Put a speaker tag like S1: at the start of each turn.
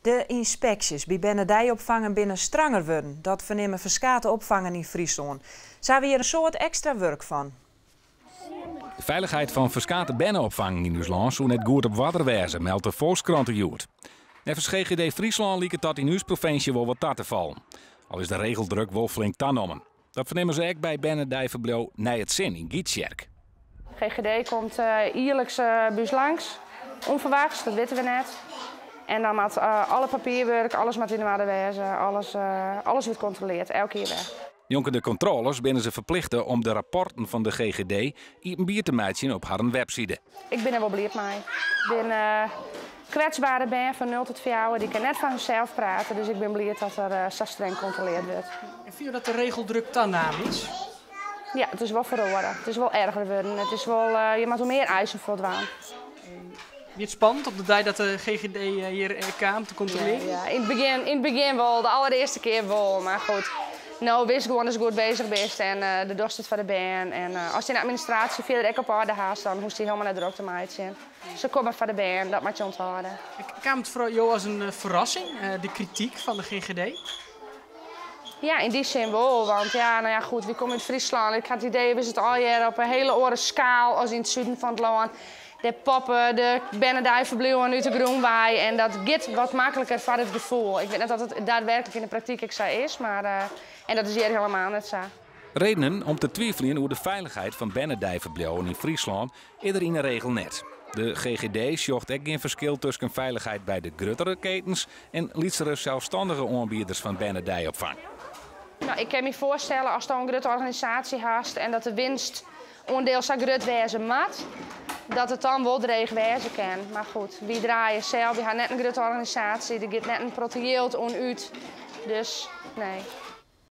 S1: De ynspeksjes by bernedeiopfangen binne stranger wurden. Dat fernimme ferskate opfangen yn Fryslân. Sa wie der in soad ekstra wurk fan.
S2: De feilichheid fan ferskate berneopfangen yn ús lân soe net goed op oarder wêze, meldt de Volkskrant hjoed. Neffens GGD Fryslân liket dat yn ús provinsje wol wat ta te fallen. Al is de regeldruk wol flink tanommen. Dat fernimme se ek by bernedeiferbliuw Nei it Sin yn Gytsjerk.
S3: GGD komt jierliks by ús langs, ûnferwachts, dat witte we net. En dan moat alle papierwurk, alles moat yn oarder wêze, alles, alles wurdt kontroleard, elk jier wer.
S2: Njonken de kontrôles binne se ferplichte om de rapporten fan de GGD iepenbier te meitsjen op harren webside.
S3: Ik bin der wol bliid mei. Ik bin kwetsbere bern fan nul tot fjouwer, dy kinne net foar harsels prate, dus ik bin bliid dat der sa streng kontroleard wurdt.
S4: En fine jo dat de regeldruk tanaam is?
S3: Ja, it is wol feroare. It is wol erger wurden. It is wol, je moatte mear eisen foldwaan.
S4: Wie it spannend op de dei dat de GGD hjir kaam te kontrolearjen?
S3: Ja, yn it begjin, yn it begjin wol. De allerearste kear wol. Mar goed, no witst gewoan datst goed bezich bist en do dochst it foar de bern. En ast dyn administraasje fierder ek op oarder hast, dan hoechst dy hielendal net drok te meitsjen. Se komme foar de bern, dat moat je ûnthâlde.
S4: Kaam it foar jo as in ferrassing, de krityk fan de GGD?
S3: Ja, yn dy sin wol. Want ja, no ja, goed, wy komme út Fryslân. Ik ha it idee, we sitte allegear op in hiele oare skaal as yn it suden fan it lân. Dêr poppe de bernedeiferbliuwen út de grûn wei en dat giet wat makliker foar it gefoel. Ik wit net oft it daadwerklik yn de praktyk ek sa is, mar en dat is hjir helemaal net sa.
S2: Redenen om te twiveljen oer de feilichheid fan bernedeiferbliuwen yn Fryslân is der yn 'e regel net. De GGD sjocht ek gjin ferskil tusken feilichheid by de gruttere ketens en lytsere selsstannige oanbieders fan bernedeiopfang.
S3: No, ik kin my foarstelle asto in grutte organisaasje hast en dat de winstoandiel sa grut wêze moat, dat it dan wol dreech wêze kin. Mar goed, wy draaie sels, wy ha net in grutte organisaasje, der giet net in protte jild oan út, dus nee.